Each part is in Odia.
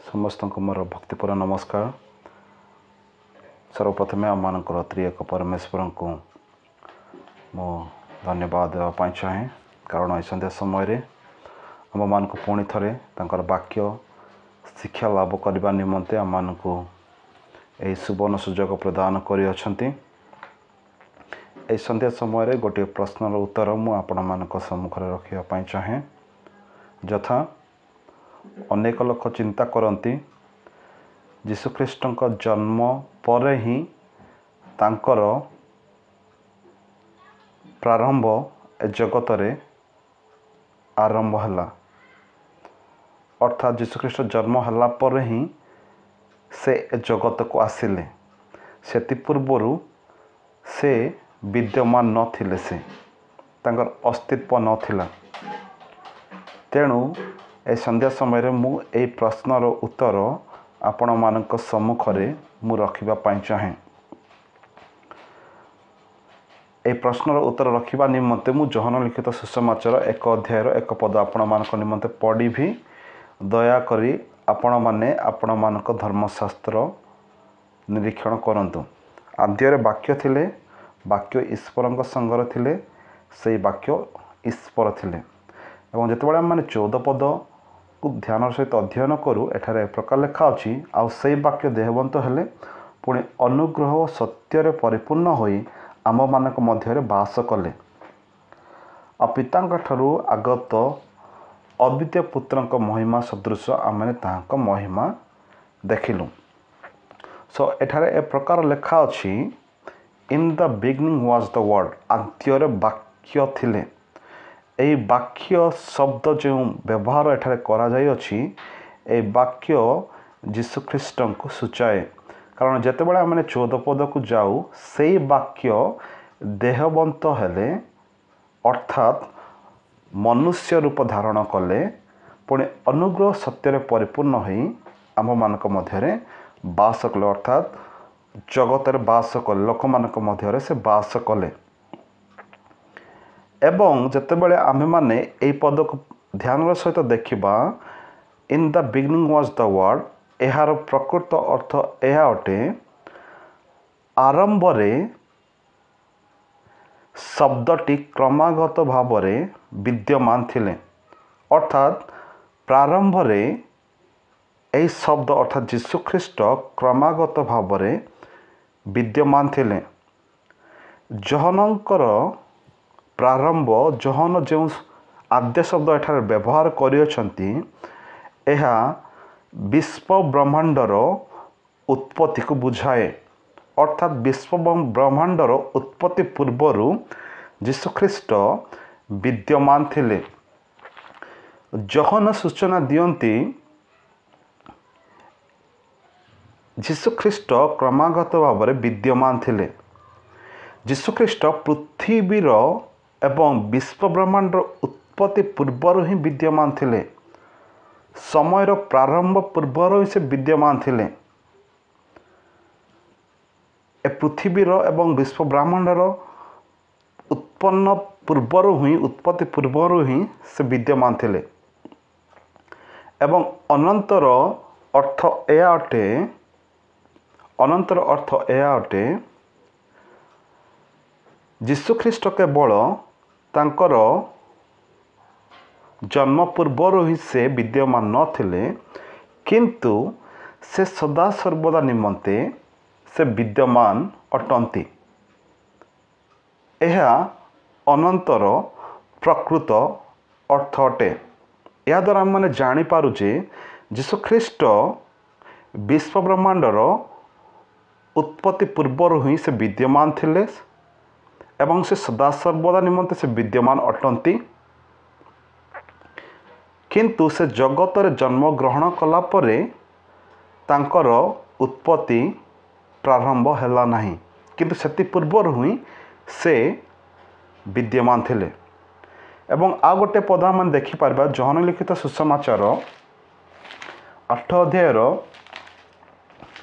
ସମସ୍ତଙ୍କୁ ମୋର ଭକ୍ତିପୂର୍ଣ୍ଣ ନମସ୍କାର। ସର୍ବପ୍ରଥମେ ଆମମାନଙ୍କର ତ୍ରିଏକ ପରମେଶ୍ୱରଙ୍କୁ ମୁଁ ଧନ୍ୟବାଦ ଦେବା ପାଇଁ ଚାହେଁ, କାରଣ ଏହି ସନ୍ଧ୍ୟା ସମୟରେ ଆମମାନଙ୍କୁ ପୁଣି ଥରେ ତାଙ୍କର ବାକ୍ୟ ଶିକ୍ଷା ଲାଭ କରିବା ନିମନ୍ତେ ଆମମାନଙ୍କୁ ଏହି ସୁବର୍ଣ୍ଣ ସୁଯୋଗ ପ୍ରଦାନ କରିଅଛନ୍ତି। ଏହି ସନ୍ଧ୍ୟା ସମୟରେ ଗୋଟିଏ ପ୍ରଶ୍ନର ଉତ୍ତର ମୁଁ ଆପଣମାନଙ୍କ ସମ୍ମୁଖରେ ରଖିବା ପାଇଁ ଚାହେଁ। ଯଥା, ଅନେକ ଲୋକ ଚିନ୍ତା କରନ୍ତି ଯୀଶୁଖ୍ରୀଷ୍ଟଙ୍କ ଜନ୍ମ ପରେ ହିଁ ତାଙ୍କର ପ୍ରାରମ୍ଭ ଏ ଜଗତରେ ଆରମ୍ଭ ହେଲା, ଅର୍ଥାତ୍ ଯୀଶୁଖ୍ରୀଷ୍ଟ ଜନ୍ମ ହେଲା ପରେ ହିଁ ସେ ଏ ଜଗତକୁ ଆସିଲେ, ସେଥିପୂର୍ବରୁ ସେ ବିଦ୍ୟମାନ ନଥିଲେ, ସେ ତାଙ୍କର ଅସ୍ତିତ୍ୱ ନଥିଲା। ତେଣୁ ଏ ସନ୍ଧ୍ୟା ସମୟରେ ମୁଁ ଏହି ପ୍ରଶ୍ନର ଉତ୍ତର ଆପଣମାନଙ୍କ ସମ୍ମୁଖରେ ମୁଁ ରଖିବା ପାଇଁ ଚାହେଁ। ଏହି ପ୍ରଶ୍ନର ଉତ୍ତର ରଖିବା ନିମନ୍ତେ ମୁଁ ଯୋହନ ଲିଖିତ ସୁସମାଚାର 1 ଅଧ୍ୟାୟର 1 ପଦ ଆପଣମାନଙ୍କ ନିମନ୍ତେ ପଢ଼ିବି। ଦୟାକରି ଆପଣମାନେ ଆପଣମାନଙ୍କ ଧର୍ମଶାସ୍ତ୍ର ନିରୀକ୍ଷଣ କରନ୍ତୁ। ଆଦ୍ୟରେ ବାକ୍ୟ ଥିଲେ, ବାକ୍ୟ ଈଶ୍ୱରଙ୍କ ସଙ୍ଗରେ ଥିଲେ, ସେଇ ବାକ୍ୟ ଈଶ୍ୱର ଥିଲେ। ଏବଂ ଯେତେବେଳେ ଆମେମାନେ 14 ପଦକୁ ଧ୍ୟାନର ସହିତ ଅଧ୍ୟୟନ କରୁ, ଏଠାରେ ଏ ପ୍ରକାର ଲେଖା ଅଛି, ଆଉ ସେଇ ବାକ୍ୟ ଦେହବନ୍ତ ହେଲେ, ପୁଣି ଅନୁଗ୍ରହ ଓ ସତ୍ୟରେ ପରିପୂର୍ଣ୍ଣ ହୋଇ ଆମମାନଙ୍କ ମଧ୍ୟରେ ବାସ କଲେ। ଆଉ ପିତାଙ୍କ ଠାରୁ ଆଗତ ଅଦ୍ୱିତୀୟ ପୁତ୍ରଙ୍କ ମହିମା ସଦୃଶ ଆମେ ତାହାଙ୍କ ମହିମା ଦେଖିଲୁ। ସୋ ଏଠାରେ ଏ ପ୍ରକାର ଲେଖା ଅଛି, in the beginning was the word, ଆଦ୍ୟରେ ବାକ୍ୟ ଥିଲେ। ଏହି ବାକ୍ୟ ଶବ୍ଦ ଯେଉଁ ବ୍ୟବହାର ଏଠାରେ କରାଯାଇଅଛି, ଏହି ବାକ୍ୟ ଯୀଶୁଖ୍ରୀଷ୍ଟଙ୍କୁ ସୂଚାଏ। କାରଣ ଯେତେବେଳେ ଆମେ 14 ପଦକୁ ଯାଉ, ସେଇ ବାକ୍ୟ ଦେହବନ୍ତ ହେଲେ, ଅର୍ଥାତ୍ ମନୁଷ୍ୟ ରୂପ ଧାରଣ କଲେ, ପୁଣି ଅନୁଗ୍ରହ ସତ୍ୟରେ ପରିପୂର୍ଣ୍ଣ ହୋଇ ଆମ୍ଭମାନଙ୍କ ମଧ୍ୟରେ ବାସ କଲେ, ଅର୍ଥାତ୍ ଜଗତରେ ବାସ କଲେ, ଲୋକମାନଙ୍କ ମଧ୍ୟରେ ସେ ବାସ କଲେ। ଏବଂ ଯେତେବେଳେ ଆମ୍ଭେମାନେ ଏହି ପଦକୁ ଧ୍ୟାନର ସହିତ ଦେଖିବା, in the beginning was the word, ଏହାର ପ୍ରକୃତ ଅର୍ଥ ଏହା ଅଟେ, ଆରମ୍ଭରେ ଶବ୍ଦଟି କ୍ରମାଗତ ଭାବରେ ବିଦ୍ୟମାନ ଥିଲେ, ଅର୍ଥାତ୍ ପ୍ରାରମ୍ଭରେ ଏହି ଶବ୍ଦ ଅର୍ଥାତ୍ ଯୀଶୁଖ୍ରୀଷ୍ଟ କ୍ରମାଗତ ଭାବରେ ବିଦ୍ୟମାନ ଥିଲେ। ଯୋହନଙ୍କର ପ୍ରାରମ୍ଭ, ଯୋହନ ଯେଉଁ ଆଦ୍ୟ ଶବ୍ଦ ଏଠାରେ ବ୍ୟବହାର କରିଅଛନ୍ତି, ଏହା ବିଶ୍ୱ ବ୍ରହ୍ମାଣ୍ଡର ଉତ୍ପତ୍ତିକୁ ବୁଝାଏ। ଅର୍ଥାତ୍ ବିଶ୍ୱ ବ୍ରହ୍ମାଣ୍ଡର ଉତ୍ପତ୍ତି ପୂର୍ବରୁ ଯୀଶୁଖ୍ରୀଷ୍ଟ ବିଦ୍ୟମାନ ଥିଲେ। ଯୋହନ ସୂଚନା ଦିଅନ୍ତି ଯୀଶୁଖ୍ରୀଷ୍ଟ କ୍ରମାଗତ ଭାବରେ ବିଦ୍ୟମାନ ଥିଲେ। ଯୀଶୁଖ୍ରୀଷ୍ଟ ପୃଥିବୀର ଏବଂ ବିଶ୍ୱ ବ୍ରହ୍ମାଣ୍ଡର ଉତ୍ପତ୍ତି ପୂର୍ବରୁ ହିଁ ବିଦ୍ୟମାନ ଥିଲେ। ସମୟର ପ୍ରାରମ୍ଭ ପୂର୍ବରୁ ହିଁ ସେ ବିଦ୍ୟମାନ ଥିଲେ। ଏ ପୃଥିବୀର ଏବଂ ବିଶ୍ୱ ବ୍ରହ୍ମାଣ୍ଡର ଉତ୍ପନ୍ନ ପୂର୍ବରୁ ହିଁ, ଉତ୍ପତ୍ତି ପୂର୍ବରୁ ହିଁ ସେ ବିଦ୍ୟମାନ ଥିଲେ। ଏବଂ ଅନନ୍ତର ଅର୍ଥ ଏହା ଅଟେ, ଅନନ୍ତର ଅର୍ଥ ଏହା ଅଟେ, ଯୀଶୁଖ୍ରୀଷ୍ଟ କେବଳ ତାଙ୍କର ଜନ୍ମ ପୂର୍ବରୁ ହିଁ ସେ ବିଦ୍ୟମାନ ନଥିଲେ, କିନ୍ତୁ ସେ ସଦାସର୍ବଦା ନିମନ୍ତେ ସେ ବିଦ୍ୟମାନ ଅଟନ୍ତି। ଏହା ଅନନ୍ତର ପ୍ରକୃତ ଅର୍ଥ ଅଟେ। ଏହାଦ୍ୱାରା ଆମେମାନେ ଜାଣିପାରୁ ଯେ ଯୀଶୁଖ୍ରୀଷ୍ଟ ବିଶ୍ୱ ବ୍ରହ୍ମାଣ୍ଡର ଉତ୍ପତ୍ତି ପୂର୍ବରୁ ହିଁ ସେ ବିଦ୍ୟମାନ ଥିଲେ ଏବଂ ସେ ସଦାସର୍ବଦା ନିମନ୍ତେ ସେ ବିଦ୍ୟମାନ ଅଟନ୍ତି। କିନ୍ତୁ ସେ ଜଗତରେ ଜନ୍ମଗ୍ରହଣ କଲା ପରେ ତାଙ୍କର ଉତ୍ପତ୍ତି ପ୍ରାରମ୍ଭ ହେଲା ନାହିଁ, କିନ୍ତୁ ସେଥିପୂର୍ବରୁ ହିଁ ସେ ବିଦ୍ୟମାନ ଥିଲେ। ଏବଂ ଆଉ ଗୋଟେ ପଦ ଆମେ ଦେଖିପାରିବା, ଯୋହନ ଲିଖିତ ସୁସମାଚାର 8 ଅଧ୍ୟାୟର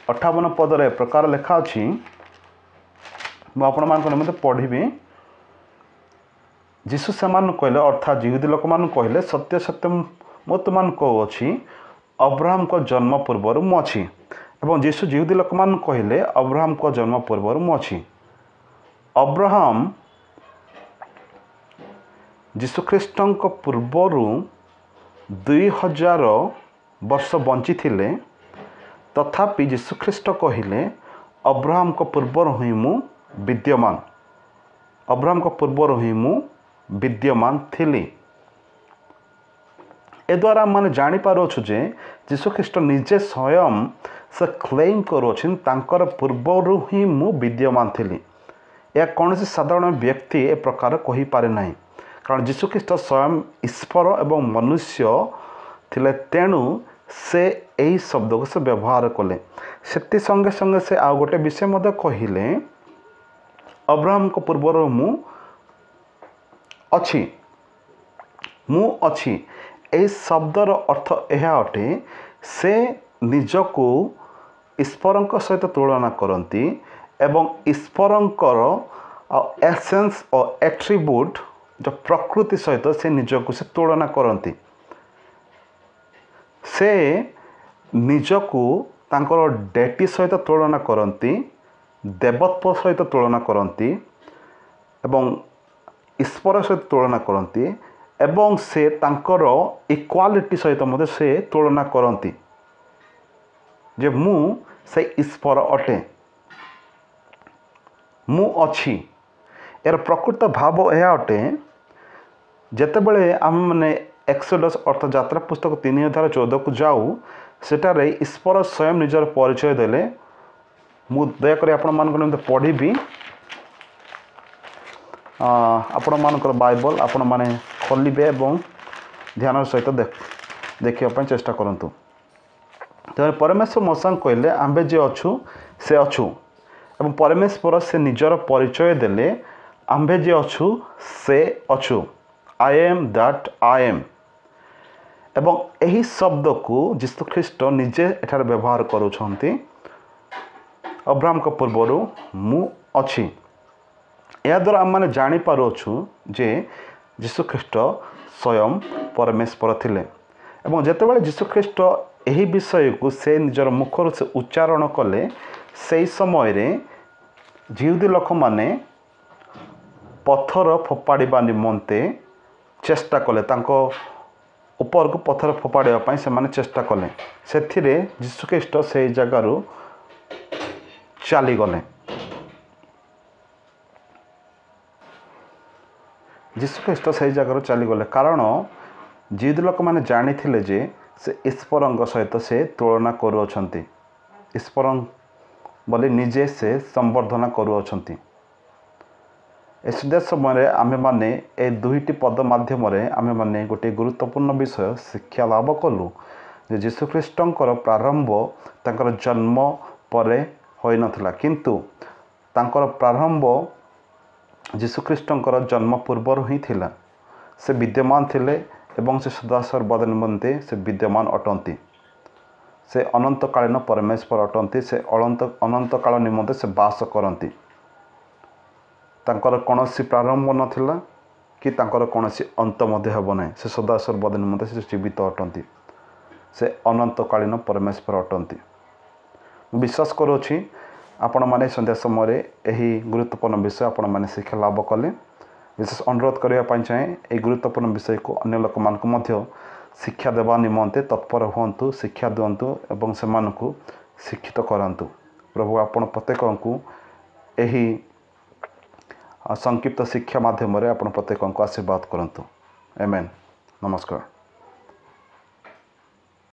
58 ପଦରେ ଏ ପ୍ରକାର ଲେଖା ଅଛି। ମୁଁ ଆପଣମାନଙ୍କ ନିମନ୍ତେ ପଢ଼ିବି। ଯୀଶୁ ସେମାନଙ୍କୁ କହିଲେ, ଅର୍ଥାତ୍ ଯିହୁଦୀ ଲୋକମାନଙ୍କୁ କହିଲେ, ସତ୍ୟ ସତ୍ୟ ମୁଁ ତୁମମାନଙ୍କୁ କହୁଅଛି, ଅବ୍ରାହମଙ୍କ ଜନ୍ମ ପୂର୍ବରୁ ମୁଁ ଅଛି। ଏବଂ ଯୀଶୁ ଯିହୁଦୀ ଲୋକମାନଙ୍କୁ କହିଲେ, ଅବ୍ରାହମଙ୍କ ଜନ୍ମ ପୂର୍ବରୁ ମୁଁ ଅଛି। ଅବ୍ରାହମ ଯୀଶୁଖ୍ରୀଷ୍ଟଙ୍କ ପୂର୍ବରୁ 2000 ବର୍ଷ ବଞ୍ଚିଥିଲେ, ତଥାପି ଯୀଶୁଖ୍ରୀଷ୍ଟ କହିଲେ ଅବ୍ରାହମଙ୍କ ପୂର୍ବରୁ ହିଁ ମୁଁ ବିଦ୍ୟମାନ, ଅବ୍ରାହମଙ୍କ ପୂର୍ବରୁ ହିଁ ମୁଁ ବିଦ୍ୟମାନ ଥିଲି। ଏଦ୍ୱାରା ଆମେ ଜାଣିପାରୁଅଛୁ ଯେ ଯୀଶୁଖ୍ରୀଷ୍ଟ ନିଜେ ସ୍ୱୟଂ ସେ କ୍ଲେମ୍ କରୁଅଛନ୍ତି ତାଙ୍କର ପୂର୍ବରୁ ହିଁ ମୁଁ ବିଦ୍ୟମାନ ଥିଲି। ଏହା କୌଣସି ସାଧାରଣ ବ୍ୟକ୍ତି ଏ ପ୍ରକାର କହିପାରେ ନାହିଁ, କାରଣ ଯୀଶୁଖ୍ରୀଷ୍ଟ ସ୍ୱୟଂ ଈଶ୍ୱର ଏବଂ ମନୁଷ୍ୟ ଥିଲେ, ତେଣୁ ସେ ଏହି ଶବ୍ଦକୁ ସେ ବ୍ୟବହାର କଲେ। ସେଥି ସଙ୍ଗେ ସଙ୍ଗେ ସେ ଆଉ ଗୋଟେ ବିଷୟ ମଧ୍ୟ କହିଲେ, ଅବ୍ରାହମଙ୍କ ପୂର୍ବରୁ ମୁଁ ଅଛି, ମୁଁ ଅଛି। ଏହି ଶବ୍ଦର ଅର୍ଥ ଏହା ଅଟେ, ସେ ନିଜକୁ ଈଶ୍ୱରଙ୍କ ସହିତ ତୁଳନା କରନ୍ତି ଏବଂ ଈଶ୍ୱରଙ୍କର ଏସେନ୍ସ ଓ ଆଟ୍ରିବ୍ୟୁଟ୍ ଯେଉଁ ପ୍ରକୃତି ସହିତ ସେ ନିଜକୁ ସେ ତୁଳନା କରନ୍ତି। ସେ ନିଜକୁ ତାଙ୍କର ଡେଟି ସହିତ ତୁଳନା କରନ୍ତି, ଦେବତ୍ୱ ସହିତ ତୁଳନା କରନ୍ତି ଏବଂ ଈଶ୍ୱର ସହିତ ତୁଳନା କରନ୍ତି ଏବଂ ସେ ତାଙ୍କର ଇକ୍ୱାଲିଟି ସହିତ ମଧ୍ୟ ସେ ତୁଳନା କରନ୍ତି ଯେ ମୁଁ ସେ ଈଶ୍ୱର ଅଟେ, ମୁଁ ଅଛି। ଏହାର ପ୍ରକୃତ ଭାବ ଏହା ଅଟେ, ଯେତେବେଳେ ଆମେମାନେ ଏକ୍ସୋଡସ୍ ଅର୍ଥ ଯାତ୍ରା ପୁସ୍ତକ 3:14 ଯାଉ, ସେଠାରେ ଈଶ୍ୱର ସ୍ୱୟଂ ନିଜର ପରିଚୟ ଦେଲେ। ମୁଁ ଦୟାକରି ଆପଣମାନଙ୍କ ନିମନ୍ତେ ପଢ଼ିବି, ଆପଣମାନଙ୍କର ବାଇବଲ ଆପଣମାନେ ଖୋଲିବେ ଏବଂ ଧ୍ୟାନର ସହିତ ଦେଖିବା ପାଇଁ ଚେଷ୍ଟା କରନ୍ତୁ। ତେଣୁ ପରମେଶ୍ୱର ମୋଶାଙ୍କୁ କହିଲେ, ଆମ୍ଭେ ଯେ ଅଛୁ ସେ ଅଛୁ। ଏବଂ ପରମେଶ୍ୱର ସେ ନିଜର ପରିଚୟ ଦେଲେ, ଆମ୍ଭେ ଯେ ଅଛୁ ସେ ଅଛୁ, I am that I am. ଏବଂ ଏହି ଶବ୍ଦକୁ ଯୀଶୁଖ୍ରୀଷ୍ଟ ନିଜେ ଏଠାରେ ବ୍ୟବହାର କରୁଛନ୍ତି, ଅବ୍ରାହମଙ୍କ ପୂର୍ବରୁ ମୁଁ ଅଛି। ଏହାଦ୍ୱାରା ଆମେମାନେ ଜାଣିପାରୁଅଛୁ ଯେ ଯୀଶୁଖ୍ରୀଷ୍ଟ ସ୍ୱୟଂ ପରମେଶ୍ୱର ଥିଲେ। ଏବଂ ଯେତେବେଳେ ଯୀଶୁଖ୍ରୀଷ୍ଟ ଏହି ବିଷୟକୁ ସେ ନିଜର ମୁଖରୁ ସେ ଉଚ୍ଚାରଣ କଲେ, ସେହି ସମୟରେ ଯିହୁଦୀ ଲୋକମାନେ ପଥର ଫୋପାଡ଼ିବା ନିମନ୍ତେ ଚେଷ୍ଟା କଲେ, ତାଙ୍କ ଉପରକୁ ପଥର ଫୋପାଡ଼ିବା ପାଇଁ ସେମାନେ ଚେଷ୍ଟା କଲେ। ସେଥିରେ ଯୀଶୁଖ୍ରୀଷ୍ଟ ସେହି ଜାଗାରୁ ଚାଲିଗଲେ। ଯୀଶୁଖ୍ରୀଷ୍ଟ ସେହି ଜାଗାରୁ ଚାଲିଗଲେ, କାରଣ ଯିହୁଦୀ ଲୋକମାନେ ଜାଣିଥିଲେ ଯେ ସେ ଈଶ୍ୱରଙ୍କ ସହିତ ସେ ତୁଳନା କରୁଅଛନ୍ତି, ଈଶ୍ୱର ବୋଲି ନିଜେ ସେ ସମ୍ବର୍ଦ୍ଧନା କରୁଅଛନ୍ତି। ଏ ସନ୍ଧ୍ୟା ସମୟରେ ଆମେମାନେ ଏ ଦୁଇଟି ପଦ ମାଧ୍ୟମରେ ଆମେମାନେ ଗୋଟିଏ ଗୁରୁତ୍ୱପୂର୍ଣ୍ଣ ବିଷୟ ଶିକ୍ଷା ଲାଭ କଲୁ ଯେ ଯୀଶୁଖ୍ରୀଷ୍ଟଙ୍କର ପ୍ରାରମ୍ଭ ତାଙ୍କର ଜନ୍ମ ପରେ ହୋଇନଥିଲା, କିନ୍ତୁ ତାଙ୍କର ପ୍ରାରମ୍ଭ ଯୀଶୁଖ୍ରୀଷ୍ଟଙ୍କର ଜନ୍ମ ପୂର୍ବରୁ ହିଁ ଥିଲା। ସେ ବିଦ୍ୟମାନ ଥିଲେ ଏବଂ ସେ ସଦାସର୍ବଦା ନିମନ୍ତେ ସେ ବିଦ୍ୟମାନ ଅଟନ୍ତି। ସେ ଅନନ୍ତକାଳୀନ ପରମେଶ୍ୱର ଅଟନ୍ତି। ସେ ଅନନ୍ତକାଳ ନିମନ୍ତେ ସେ ବାସ କରନ୍ତି। ତାଙ୍କର କୌଣସି ପ୍ରାରମ୍ଭ ନଥିଲା କି ତାଙ୍କର କୌଣସି ଅନ୍ତ ମଧ୍ୟ ହେବ ନାହିଁ। ସେ ସଦାସର୍ବଦା ନିମନ୍ତେ ସେ ଜୀବିତ ଅଟନ୍ତି। ସେ ଅନନ୍ତକାଳୀନ ପରମେଶ୍ୱର ଅଟନ୍ତି। ମୁଁ ବିଶ୍ୱାସ କରୁଅଛି ଆପଣମାନେ ସନ୍ଧ୍ୟା ସମୟରେ ଏହି ଗୁରୁତ୍ୱପୂର୍ଣ୍ଣ ବିଷୟ ଆପଣମାନେ ଶିକ୍ଷା ଲାଭ କଲେ। ବିଶେଷ ଅନୁରୋଧ କରିବା ପାଇଁ ଚାହେଁ, ଏହି ଗୁରୁତ୍ୱପୂର୍ଣ୍ଣ ବିଷୟକୁ ଅନ୍ୟ ଲୋକମାନଙ୍କୁ ମଧ୍ୟ ଶିକ୍ଷା ଦେବା ନିମନ୍ତେ ତତ୍ପର ହୁଅନ୍ତୁ, ଶିକ୍ଷା ଦିଅନ୍ତୁ ଏବଂ ସେମାନଙ୍କୁ ଶିକ୍ଷିତ କରାନ୍ତୁ। ପ୍ରଭୁ ଆପଣ ପ୍ରତ୍ୟେକଙ୍କୁ ଏହି ସଂକ୍ଷିପ୍ତ ଶିକ୍ଷା ମାଧ୍ୟମରେ ଆପଣ ପ୍ରତ୍ୟେକଙ୍କୁ ଆଶୀର୍ବାଦ କରନ୍ତୁ। ଆମେନ୍। ନମସ୍କାର।